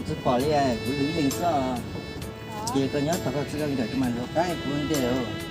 Tsis pom li, kuv yug ib leeg xwb. Ces koj nyob tos koj txiv koj nkawm kuv mam nrog qab kuv ua ntej.